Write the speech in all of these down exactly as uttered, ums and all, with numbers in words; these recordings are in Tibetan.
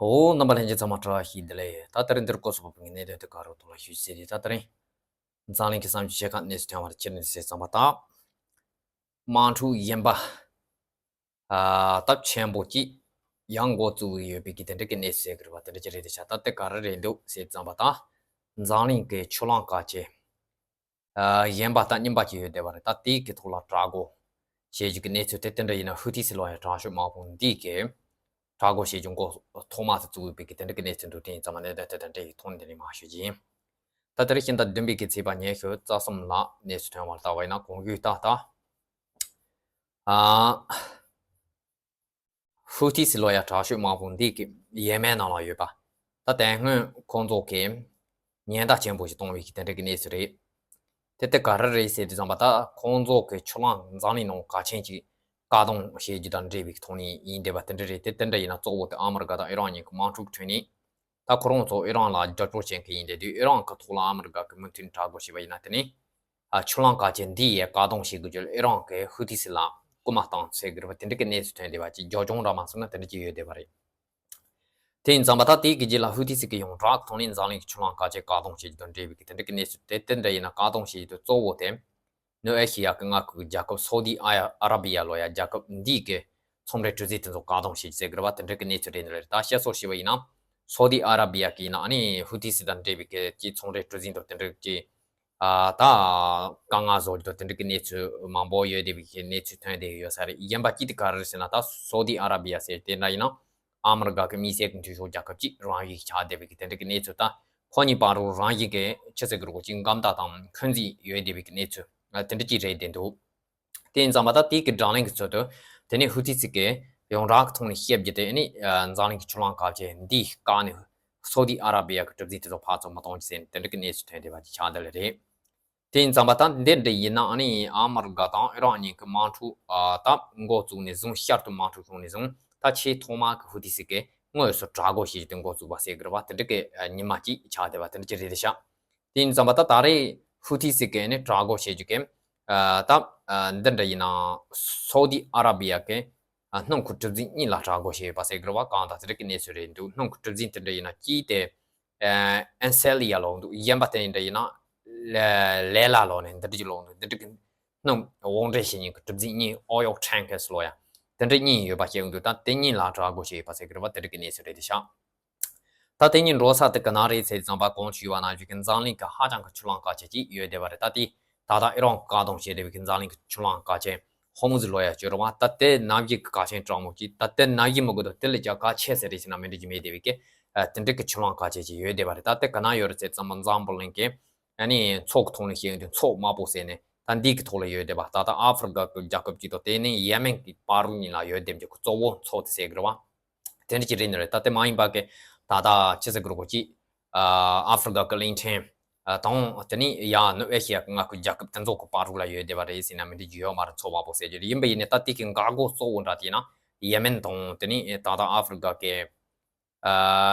ཨོ། རྣམ་པ་ལྷན་རྒྱས་ཚང་མ་བཀྲ་ཤིས་བདེ་ལེགས། ད་ད་རིང་འདིར་སྐོར་སོགས་པའི་གནད་དོན་དེ་ག་རུ་ཐོག་ལ་ཞུ་ཟེར་ཏེ། ད་ད་རིང་འཛམ་གླིང་གི་བསམ་སྤྱོད་ཆེ་ཁག་གནས་ཚུལ་ཐོན་པར་ཁྱེར་ནས་ཟེར་ཙམ་པ་དང་། དམག་འཁྲུག་གཞན་པ་ཨ་སྟབས་ཆེན་པོ་ཅིག་ཡང་འགོ་བཙུགས་ཡོད་པའི་གི་དེ་འདྲ་གི་གནས་ཚུལ་ཟེར་གི་རེད་པ། དེ་འདྲ་ཅིག་རེད་དེ་ཤག་ད་དེ་ག་རེ་རེད་འདུག་ཟེར་ཙམ་པ་དང་། འཛམ་གླིང་གི་ཆུ་ལྷག་བཀག་ཆ་ཨ་གཞན་པ་ད་རྙིང་པ་ཅིག་ཡོད་བསྡད་པ་རེད། ད་དེའི་གི་ཐོག་ལ་དྲག་རྒོལ་བྱེད་རྒྱུ་གི་གནས་ཚུལ་དེ་དེ་འདྲ་ཡིན་ན། ཧུ་ཐི་སི་ལོ་ཡ་དྲག་ཤོས་དམག་དཔུང་འདིས་གི་དྲག་རྒོལ་བྱེད་རྒྱུ་འགོ་ཐོག་མ་དེ་བཙུགས་ཡོད་པའི་གི་དེ་འདྲ་གི་གནས་ཚུལ་འདུག་དེ་ཡིན་ཙམ་པ་གནད་དོན་དེ་དང་འབྲེལ་ཡོད་ཐོག་ནས་དེ་ནས་མར་ཞུ་རྒྱུ་ཡིན། ད་དེ་རིང་ཕྱི་ཟླ་བདུན་པའི་གི་ཚེས་པ་ཉི་ཤུ་རྩ་གསུམ་ལ་གནས་ཚུལ་ཐོན་པར་ལྟ་བ་ཡིན་ན། གོང་ཞུས་ལྟར་ད་ཨ་ཧུ་ཐི་སི་ལོ་ཡ་དྲག་ཤོས་དམག་དཔུང་འདི་གི་ཡེ་མེན་ནང་ལ་ཡོད་པ། ད་དེ་སྔོན་ཁོང་ཚོ་གི་ཉེན་བརྡ་ཆེན་པོ་ཞིག་གཏོང་བའི་གི་དེ་འདྲ་གི་གནས་ཚུལ་རེད། དེ་དེ་ག་རེ་རེད་ཟེར་དུས་ཙམ་པ། ད་ཁོང་ཚོ་གི་ཆུ་ལྷག་འཛམ་གླིང་ནང་གལ་ཆེན་ཅིག་བཀག་སྡོམ་བྱེད་རྒྱུ་དང་འབྲེལ་བའི་ཐོག་ནས་ཡིན་བསྡད་པ་དེ་འདྲ་རེད། དེ་དེ་འདྲ་ཡིན་ན་གཙོ་བོ་དེ་ཨ་མི་རི་ཀ་དང་ཨི་རན་གཉིས་ཀྱི་དམག་འཁྲུག་ཁྲོད་ནས། ད་ཁོ་རང་ཚོ་ཨི་རན་ལ་རྒྱབ་སྐྱོར་བྱེད་མཁན་ཡིན་བསྡད་དུས། ཨི་རན་གྱི་ཐོག་ལ་ཨ་མི་རི་ཀ་གི་མུ་མཐུད་དྲག་རྒོལ་བྱས་པ་ཡིན་ན། དེ་ནས་ཨ་ཆུ་ལྷག་གལ་ཆེན་འདི་ཡི་བཀག་སྡོམ་བྱེད་དགོས་རྒྱུ་ལ་ཨི་རན་གྱི་ཧུ་ཐི་སི་ལ་སྐུལ་མ་བཏང་ཟེར་གི་རེད་པ། དེ་འདྲ་གི་གནས་ཚུལ་ཐོན་བསྡད་པ་ཅིག་རྒྱབ་ལྗོངས་འདྲ་མ་སོང་ན་དེ་འདྲ་ཅིག་ཡོད་བསྡད་པ་རེད། དེ་ཡིན་ཙམ་པ་ད་དེའི་གི་རྗེས་ལ་ཧུ་ཐི་སི་གི་ཡོངས་གྲགས་ཐོག་ནས་འཛམ་གླིང་གི་ཆུ་ལྷག་གལ་ཆེན་བཀག་སྡོམ་བྱེད་རྒྱུ་དང་འབྲེལ་བའི་གི་དེ་འདྲ་གི་གནས་ཚུལ་དེ་དེ་འདྲ་ཡིན་ན། བཀག་སྡོམ་བྱེད་རྒྱུ་དེ་གཙོ་བོ་དེ་ནུབ་ཨེ་ཤི་ཡ་གི་མངའ་ཁུལ་གྱི་རྒྱལ་ཁབ་སོ་ཏི་ཨ་ར་བི་ཡ་ལོ་ཡ་རྒྱལ་ཁབ་འདིའི་གི་ཚོང་འབྲེལ་གྲུ་གཟིངས་དེ་ཚོ་བཀག་སྡོམ་བྱེད་ཟེར་གི་རེད་པ། དེ་འདྲ་གི་གནས་ཚུལ་རེད་འདུག་རེད། ད་བཤད་སྲོལ་བྱས་པ་ཡིན་ན། སོ་ཏི་ཨ་ར་བི་ཡ་གི་ཡིན་ན་ཨ་ནི་ཧུ་ཐི་སི་དང་འབྲེལ་བའི་གི་ཅིག་ཚོང་འབྲེལ་གྲུ་གཟིངས་དང་དེ་འདྲ་ཅིག་ཨ་ད་དཀའ་ངལ་བཟོ་རྒྱུ་དང་དེ་འདྲ་གི་གནས་ཚུལ་མང་པོ་ཡོད་བསྡད་པའི་གི་གནས་ཚུལ་ཐོན་བསྡད་ཡོད་ས་རེད། གཞན་པ་ཅིག་དེ་ག་རེ་རེད་ཟེར་ན། ད་སོ་ཏི་ཨ་ར་བི་ཡ་ཟེར་དེ་འདྲ་ཡིན་ན། ཨ་མི་རི་ཀ་གི་དམིགས་བསལ་གྱི་འཐུས་ཤོར་རྒྱལ་ཁབ་ཅིག་རང་བཞིན་ཆགས་བསྡད་པའི་གི་དེ་འདྲ་གི་གནས་ཚུལ་དང་། ཁོ་གཉིས་བར་དུ་རང་བཞིན་གྱི་ཆི་ཟེར་གི་རེད་གོ། ཅིག་འགལ་ཟླ་དང་འཁོན་འཛིན་ཡོད་བསྡད་པའི་གི་གནས་ཚུལ་དེ་འདྲ་ཅིག་རེད་བསྡད་འདུག་དེ་ཡིན་ཙམ་པ་ད་དེའི་གི་བགྲོ་གླེང་གི་ཚུལ་དུ་དེ་ནས་ཧུ་ཐི་སི་གི་ཡོངས་གྲགས་ཀྱི་ཐོག་ནས་བཤད་རྒྱུ་དེ་ནི། ཨ་འཛམ་གླིང་གི་ཆུ་ལྷག་གལ་ཆེན་འདི་བཀག་ནས་སོ་ཏི་ཨ་ར་བི་ཡ་གི་གྲུ་གཟིངས་དེ་ཚོ་ཕར་ཚུར་མི་གཏོང་རྒྱུ་ཟེར་ནས་དེ་འདྲ་གི་གནས་ཚུལ་ཐོན་བསྡད་པ་ཅིག་ཆགས་བསྡད་ལེ་རེད། དེ་ཡིན་ཙམ་པ་ད་འདི་འདྲ་ཡིན་ན། ཨ་ནི་ཨ་མི་རི་ཀ་དང་ཨི་རན་གཉིས་ཀྱི་དམག་འཁྲུག་ཨ་ད་འགོ་བཙུགས་ནས་བཟུང་། བསྐྱར་དུ་དམག་འཁྲུག་བྱུང་ནས་བཟུང་། ད་ཆེས་ཐོག་མ་གི་ཧུ་ཐི་སི་གི་དངོས་སུ་དྲག་རྒོལ་བྱེད་རྒྱུ་དེ་འགོ་བཙུགས་པ་ཟེར་གི་རེད་པ། དེ་འདྲ་གི་ཨ་ཉི་མ་ཅིག་ཆགས་བསྡད་པ་དེ་འདྲ་ཅིག་རེད་དེ་ཤག་དེ་ཡིན་ཙམ་པ་ད་ད་རེས་ཧུ་ཐི་སི་གི་ནི་དྲག་རྒོལ་བྱེད་རྒྱུ་གི་ཨ་ད་ཨ་འདི་འདྲ་ཡིན་ན། སོ་ཏི་ཨ་ར་བི་ཡ་གི་ཨ་སྣུམ་འཁོར་གྲུ་གཟིངས་གཉིས་ལ་དྲག་རྒོལ་བྱས་ཡོད་པ་ཟེར་གི་རེད་པ། གང་ལྟར་དེ་འདྲ་གི་གནས་ཚུལ་རེད་འདུག་སྣུམ་འཁོར་གྲུ་གཟིངས་དེ་འདྲ་ཡིན་ན། གཅིག་དེ་ཨ་ཨན་སེ་ལི་ཡ་ལབ་འདུག་གཞན་པ་དེ་འདྲ་ཡིན་ན་ལེ་ལེ་ལ་ལབ་ནས་འདི་འདྲ་ཅིག་ལབ་འདུག་འདི་འདྲ་གི་སྣུམ་དབོར་འདྲེན་བྱེད་མཁན་གྱི་གྲུ་གཟིངས་གཉིས། ཨོ་ཡོལ་ཊེང་ཀར་ལབ་ཡ་དེ་འདྲ་གཉིས་ཡོད་པ་བཤད་འདུག་ད་དེ་གཉིས་ལ་དྲག་རྒོལ་བྱས་ཡོད་པ་ཟེར་གི་རེད་པ། དེ་འདྲ་གི་གནས་ཚུལ་རེད་དེ་ཤག་ད་དེ་གཉིས་འགྲོ་ས་དེ་ག་ན་རེད་ཟེར་ཙམ་པ། གོང་ཞུས་པ་ནང་བཞིན་གྱི་འཛམ་གླིང་གི་ཧ་ཅང་གི་ཆུ་ལྷག་གལ་ཆེ་ཅིག་ཡོད་བསྡད་པ་རེད། ད་དེ་ད་ལྟ་ཨི་རན་བཀག་སྡོམ་བྱས་བསྡད་པའི་གི་འཛམ་གླིང་གི་ཆུ་ལྷག་གལ་ཆེ་ཧོར་མུ་ཛི་ལབ་ཡ་ཅིག་ཡོད་རེད་པ། ད་དེ་ནམ་རྒྱུན་གྱི་གལ་ཆེན་དྲག་མོ་ཅིག་ད་དེ་ནམ་རྒྱུན་མི་དགོས་དོ། དེ་ལས་ཀྱང་གལ་ཆེ་ཟེར་རེད་ཟེར་ན་མི་འགྲིག་རྒྱུ་མེད་བསྡད་པའི་གི་ཨ་དེ་འདྲ་གི་ཆུ་ལྷག་གལ་ཆེ་ཅིག་ཡོད་བསྡད་པ་རེད། ད་དེ་ག་ན་ཡོད་རེད་ཟེར་ཙམ་པ། འཛམ་བུ་གླིང་གི་ཨ་ནི་མཚོ་གི་ཐོག་ནས་བཤད་ཡོང་དུས་མཚོ་དམར་པོ་ཟེར་ནས། ད་འདི་གི་ཐོག་ལ་ཡོད་བསྡད་པ། ད་ལྟ་ཨ་ཧྥི་རི་ཀ་གི་རྒྱལ་ཁབ་ཅིག་དང་དེ་ནས་ཡེ་མེན་གྱི་བར་གཉིས་ལ་ཡོད་བསྡད་རྒྱུ་གི་གཙོ་བོ་མཚོ་དེ་ཟེར་གི་རེད་པ། དེ་འདྲ་ཅིག་རེད་ནི་རེད། ད་དེ་མ་ཡིན་པ་གི་ད་ལྟ་ཅི་ཟེར་གི་རེད་གོ། ཅིག་ཨ་ཨ་ཧྥི་རི་ཀ་གི་གླིང་ཕྲན་ཨ་དང་དེ་ནས་ཡ་ནུབ་ཨེ་ཤི་ཡ་གི་མངའ་ཁུལ་རྒྱལ་ཁབ་དེ་ཚོ་གི་བར་རུ་ལ་ཡོད་བསྡད་པ་རེད་ཟེར་ན་མི་འགྲིག་རྒྱུ་ཡོད་མ་རེད། མཚོ་དམར་པོ་ཟེར་རྒྱུ་རེད། ཡིན་པ་ཡིན་ནའི་ད་དེ་གི་འགག་སྒོ་གཙོ་བོ་འདྲ་དེ་ཡིན་ན་ཡེ་མེན་དང་དེ་ནས་ད་ལྟ་ཨ་ཧྥི་རི་ཀ་གི་ཨ་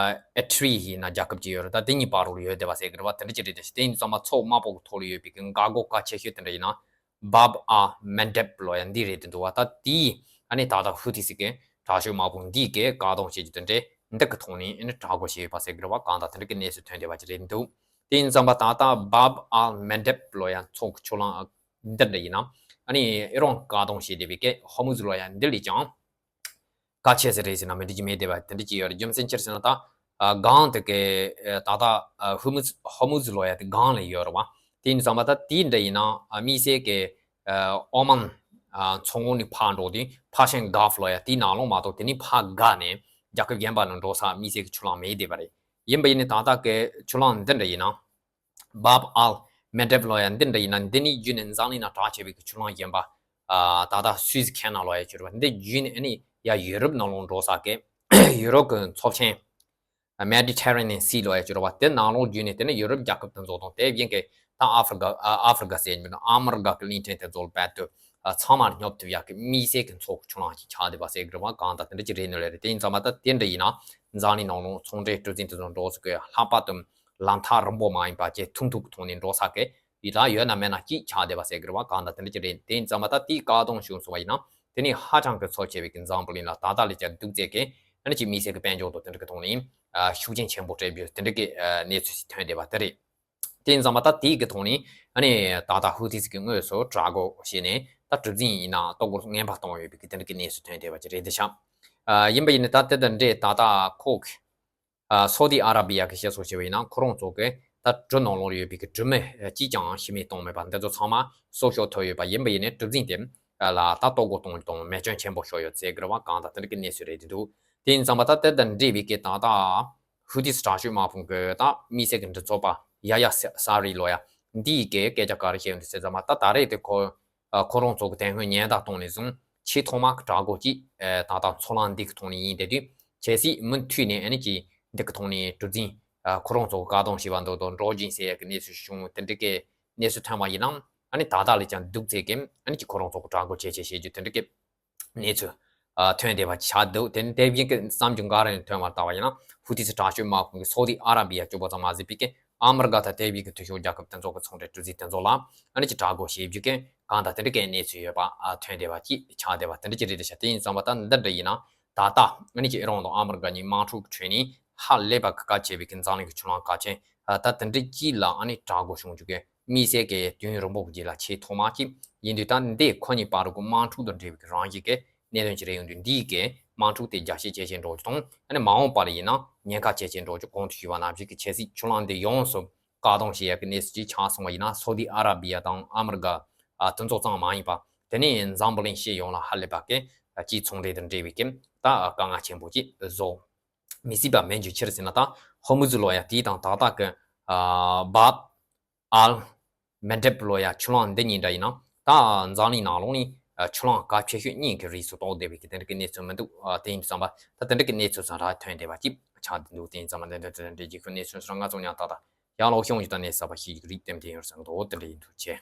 ཨེ་ཐི་རི་ཡིན་ན་རྒྱལ་ཁབ་ཅིག་ཡོད་རེད། ད་དེ་གཉིས་བར་རུ་ཡོད་བསྡད་པ་ཟེར་གི་རེད་པ། དེ་འདྲ་ཅིག་རེད་དེ། དེ་ཡིན་ཙང་མ་མཚོ་དམར་པོ་གི་ཐོག་ལ་ཡོད་པའི་གི་འགག་སྒོ་གལ་ཆེ་ཤོས་དེ་འདྲ་ཡིན་ན་བཱབ་ཨལ་མན་དེབ་ལབ་ཡ་འདི་རེད་དེ་འདུག་པ། ད་དེའི་ཨ་ནི་ད་ལྟ་ཧུ་ཐི་སི་གི་དྲག་ཤོས་དམག་དཔུང་འདིས་གི་བཀག་སྡོམ་བྱེད་རྒྱུ་དེ་འདྲས་འདི་གི་ཐོག་ནས་ཨ་ནི་དྲག་རྒོལ་བྱས་ཡོད་པ་ཟེར་གི་རེད་པ། གང་ལྟར་དེ་འདྲ་གི་གནས་ཚུལ་ཐོན་བསྡད་པ་ཅིག་རེད་འདུག་དེ་ཡིན་ཙང་མ་ད་ལྟ་བཱབ་ཨལ་མན་དེབ་ལབ་ཡ་མཚོ་གི་ཆུ་ལྷག་འདི་འདྲ་ཡིན་ན། ཨ་ནི་ཨི་རན་བཀག་སྡོམ་བྱས་བསྡད་པའི་གི་ཧོར་མུ་ཛི་ལབ་ཡ་འདི་ལས་ཀྱང་གལ་ཆེ་ཟེར་རེད་ཟེར་ན་མི་འགྲིག་རྒྱུ་མེད་བསྡད་པ་དེ་འདྲ་ཅིག་ཡོད་རེད། རྒྱུ་མཚན་ཅི་རེད་ཟེར་ན། ད་ཨ་སྒང་དེ་གི་ཨ་ད་ལྟ་ཨ་ཧོར་མུ་ཛི་ཧོར་མུ་ཛི་ལབ་ཡ་དེ་སྒང་ལ་ཡོད་རེད་པ། དེ་ཡིན་ཙང་མ་ད་དེ་འདྲ་ཡིན་ན་ཨ་དམིགས་བསལ་གི་ཨ་ཨོ་མན་ཨ་མཚོ་ངོགས་ནས་ཕར་འགྲོ་དུས་ཕར་ཤན་གྷལ་ཕུ་ལབ་ཡ་དེའི་ནང་ལོགས་མ་གཏོགས་དེ་ནས་ཕར་བརྒལ་ནས་རྒྱལ་ཁབ་གཞན་པ་ནང་འགྲོ་ས་དམིགས་བསལ་གི་ཆུ་ལྷག་མེད་བསྡད་པ་རེད། ཡིན་པ་ཡིན་ནའི་ད་ལྟ་གི་ཆུ་ལྷག་འདི་འདྲ་ཡིན་ན། བཱབ་ཨལ་མན་དེབ་ལབ་ཡ་འདི་འདྲ་ཡིན་ན། འདི་ནས་བརྒྱུད་ནས་འཛམ་གླིང་ནང་གྲགས་ཆེ་བའི་གི་ཆུ་ལྷག་གཞན་པ་ཨ་ད་ལྟ་སུའེ་ཛི་ཁེ་ནལ་ལབ་ཡ་ཅིག་ཡོད་རེད་པ། འདི་བརྒྱུད་ནས་ཨ་ནི་ཡ་ཡུ་རོབ་ནང་ལོགས་འགྲོ་ས་གི་ཡུ་རོབ་གི་མཚོ་ཆེན་མེ་ཌི་ཊེ་རེ་ནི་ཡན་སི་ལབ་ཡ་ཅིག་ཡོད་རེད་པ། དེ་ནང་ལོགས་བརྒྱུད་ནས་དེ་ནས་ཡུ་རོབ་རྒྱལ་ཁབ་དེ་ཚོ་དང་། དེ་བཞིན་གི་ད་ཨ་ཧྥི་རི་ཀ་ཨ་ཨ་ཧྥི་རི་ཀ་ཟེར་མིན་ཨ་མི་རི་ཀ་གི་གླིང་ཕྲན་དེ་ཚོ་ལ་རྦད་དེ་ཨ་ཚང་མར་སྙོབ་ཐུབ་ཡ་གི་དམིགས་བསལ་གི་མཚོ་གི་ཆུ་ལྷག་ཅིག་ཆགས་བསྡད་པ་ཟེར་གི་རེད་པ། གང་ལྟར་དེ་འདྲ་ཅིག་རེད་ནི་རེད། དེ་ཡིན་ཙང་མ་ད་དེ་འདྲ་ཡིན་ན་འཛམ་གླིང་ནང་ལོགས་ཚོང་འབྲེལ་གྲུ་གཟིངས་དེ་ཚོ་འགྲོ་ས་གི་ལྷག་པར་དུ་ལམ་ཐག་རིང་པོ་མ་ཡིན་པ་ཅིག་ཐུང་ཐུང་གི་ཐོག་ནས་འགྲོ་ས་གི་ཡི་ད་ཡོད་ན་མེད་ན་ཅིག་ཆགས་བསྡད་པ་ཟེར་གི་རེད་པ། གང་ལྟར་དེ་འདྲ་ཅིག་རེད། དེ་ཡིན་ཙང་མ་ད་དེའི་བཀག་སྡོམ་བྱུང་སོང་བ་ཡིན་ན། དེ་ནས་ཧ་ཅང་གི་ཚབས་ཆེ་བའི་གི་འཛམ་བུ་གླིང་ལ་ད་ལྟ་ལས་ཀྱང་སྡུག་ཚད་ཀྱི་ ཨ་ནི་ཅིག་དམིགས་བསལ་གྱི་དཔལ་འབྱོར་དང་དེ་འདྲ་གི་ཐོག་ནས་ཨ་ཤུགས་རྐྱེན་ཆེན་པོ་སྤྲད་པའི་དེ་འདྲ་གི་ཨ་གནས་ཚུལ་ཞིག་ཐོན་བསྡད་པ་དེ་རེད། དེ་ཡིན་ཙང་མ་ད་དེའི་གི་ཐོག་ནས་ཨ་ནི་ད་ལྟ་ཧུ་ཐིས་གི་དངོས་སུ་དྲག་རྒོལ་བྱས་ནས་ད་གྲུ་གཟིངས་ཡིན་ན་ལྟོ་སྐོར་རྔན་པ་བཏང་ཡོད་པའི་གི་དེ་འདྲ་གི་གནས་ཚུལ་ཐོན་བསྡད་པ་ཅིག་རེད་འདི་ཤག་ཨ་ཡིན་པ་ཡིན་ན་ད་དེ་དང་འབྲེལ་ད་ལྟ་ཁོ་གི་ཨ་སོ་ཏི་ཨ་ར་བི་ཡ་གི་བཤད་སྲོལ་བྱས་པ་ཡིན་ན་ཁོ་རང་ཚོ་གི་ད་གྲུ་ནང་ལོགས་ཡོད་པའི་གི་གྲུ་མི་གཅིག་ཀྱང་ཤི་རྨས་བཏང་མེད་པ་འདི་ཚོ་ཚང་མ་སྲོག་ཤོར་ཐུབ་ཡོད་པ་ཡིན་པ་ཡིན་ནའི་གྲུ་གཟིངས་དེ་ལ་ད་ལྟོ་སྐོར་གཏོང་རྒྱུ་དང་མེ་སྐྱོན་ཆེན་པོ་ཤོར་ཡོད་ཟེར་གི་རེད་བ། གང་ལྟར་དེ་འདྲ་གི་གནས་ཚུལ་རེད་འདི་འདུག་དེ་ཡིན་ཙང་མ་ད་དེ་དང་འབྲེལ་བའི་གི་ད་ལྟ་ཧུ་ཐིས་དྲག་སྤྱོད་དམག་དཔུང་གི་ད་དམིགས་བསལ་གྱི་མགྲིན་ཚབ་པ་ཡ་ཡ་ས་རི་ལོ་ཡ་འདིའི་གི་སྐད་ཆ་ག་རེ་བཤད་ཡོད་འདུག་ཟེར་ཙང་མ་ད་ད་རེས་དེ་ཁོ་ཨ་ཁོ་རང་ཚོ་གི་དེ་སྔོན་ཉེན་བརྡ་བཏང་ནས་བཟུང་ཆེས་ཐོག་མ་གི་དྲག་རྒོལ་གྱིས་ཨ་ད་ལྟ་མཚོ་གླང་འདི་གི་ཐོག་ནས་ཡིན་དེ་དུས་གལ་སྲིད་མུ་མཐུད་ནས་ཨ་ནི་ཀྱི་འདི་གི་ཐོག་ནས་གྲུ་གཟིངས་ཨ་ཁོ་རང་ཚོ་གི་བཀག་སྡོམ་བྱས་པ་འདུག་དང་འགྲོ་གི་ཡིན་ཟེར་ཡ་གི་གནས་ཚུལ་བྱུང་དེ་འདྲ་གི་གནས་ཚུལ་ཐོན་པ་ཡིན་ནའང་ཨ་ནི་ད་ལྟ་ལས་ཀྱང་སྡུག་ཚད་ཀྱིས་ཨ་ནི་ཀྱི་ཁོ་རང་ཚོ་གི་དྲག་རྒོལ་བྱེད་བྱེད་བྱེད་རྒྱུ་དེ་འདྲ་གི་གནས་ཚུལ་ཨ་ཐོན་བསྡད་པ་ཆགས་འདུག་དེ་ནི་དེ་བཞིན་གྱི་བསམ་རྒྱུ་འགའ་རེ་ནས་ཐོན་པར་ལྟ་བ་ཡིན་ན་ཧུ་ཐི་སི་དྲག་སྤྱོད་དམག་དཔུང་གིས་སོ་ཏི་ཨ་ར་བི་ཡ་གཅིག་པོ་ཙམ་མ་ཟད་པའི་གི་ཨ་མི་རི་ཀ་དང་དེ་བཞིན་གྱི་འཐུས་ཤོར་རྒྱལ་ཁབ་དེ་ཚོ་གི་ཚོང་འབྲེལ་གྲུ་གཟིངས་དེ་ཚོ་ལ་ཨ་ནི་ཀྱི་དྲག་རྒོལ་བྱེད་རྒྱུ་གི་གང་ལྟར་དེ་འདྲ་གི་གནས་ཚུལ་ཡོད་པ་ཨ་ཐོན་བསྡད་པ་ཅིག་ཆགས་བསྡད་པ་དེ་འདྲ་ཅིག་རེད་འདི་ཤག་དེ་ཡིན་ཙང་མ་ད་འདི་འདྲ་ཡིན་ན་ད་ལྟ་ཨ་ནི་ཀྱི་ཨི་རན་དང་ཨ་མི་རི་ཀ་གཉིས་དམག་འཁྲུག་གི་ཁྲོད་ནས་ཧ་ལས་པ་གི་གལ་ཆེ་བའི་གི་འཛམ་གླིང་གི་ཆུ་གླང་གལ་ཆེན་ཨ་ད་དེ་འདྲ་གཅིག་ལ་ཨ་ནི་དྲག་རྒོལ་བྱུང་རྒྱུ་གི་དམིགས་བསལ་གྱི་དུས་ཡུན་རིང་པོ་གི་རྗེས་ལ་ཆེས་ཐོག་མ་གཅིག་ཡིན་དུས་ད་འདི་ཁོ་གཉིས་བར་གྱི་དམག་འཁྲུག་དང་འབྲེལ་བའི་རང་བཞིན་གྱི་གནད་དོན་ཅིག་རེད་ཡོང་དུས་འདིའི་གི་དམག་འཁྲུག་དེ་རྒྱ་ཆེ་ཇེ་ཆེར་འགྲོ་རྒྱུ་དང་ཨ་ནི་མ་འོངས་པར་ཡིན་ན་ཉེན་ཁ་ཇེ་ཆེར་འགྲོ་རྒྱུ་གོང་དུ་ཞུས་པ་ནང་བཞིན་གྱི་ཆབ་སྲིད་ཆུ་གླང་འདི་ཡོངས་སུ་བཀག་སྡོམ་བྱེད་ཡག་གི་གནས་ཚུལ་ཅིག་ཆགས་སོང་བ་ཡིན་ན་སོ་ཏི་ཨ་ར་བི་ཡ་དང་ཨ་མི་རི་ཀ་ཨ་དེ་ཚོ་ཙམ་མ་ཡིན་པ་དེ་ནས་འཛམ་བུ་གླིང་སྤྱི་ཡོངས་ལ་ཧ་ལས་པ་གི་ཨ་སྤྱིའི་ཚོང་འབྲེལ་དང་འབྲེལ་བའི་གི་ད་དཀའ་ངལ་ཆེན་པོ་ཅིག་བཟོ་མི་སྲིད་པ་མིན་རྒྱུ་ཕྱིར་ཟེར་ན་ད་ཧོར་མུ་ཛི་ལོ་ཡ་དེའི་དང་ཏག་ཏག་གི་ཨ་བབ་ཨལ་མན་དེབ་ལོ་ཡ་ཆུ་གླང་འདི་གཉིས་འདྲ་ཡིན་ན་ད་འཛམ་གླིང་ནང་ལོགས་ནས་ཨ་ཆུ་གླང་གལ་ཆེ་ཤོས་གཉིས་ཀྱི་རིགས་སུ་གཏོགས་བསྡད་པའི་གི་དེ་འདྲ་གི་གནས་ཚུལ་མི་འདུག་ཨ་དེ་ཡིན་དུས་ཙམ་པ་ད་དེ་འདྲ་གི་གནས་ཚུལ་ཚང་ར་ཐོན་བསྡད་པ་ཅིག་ཆགས་བསྡད་འདུག་དེ་ཡིན་ཙམ་པ་འདི་འདྲ་དེ་འདྲ་རྒྱལ་ཁབ་གནས་ཚུལ་སོགས་ང་ཚོ་ཉག་ཏག་ཏག་ཡང་ལོག་ཤོང་ཡོད་ད་གནས་ས་པ་ཞིག་རིགས་དེ་འདྲ་ཡོད་བསམ་འདུག་དེ་འདྲ་ཡིན་འདུག་ཅེས།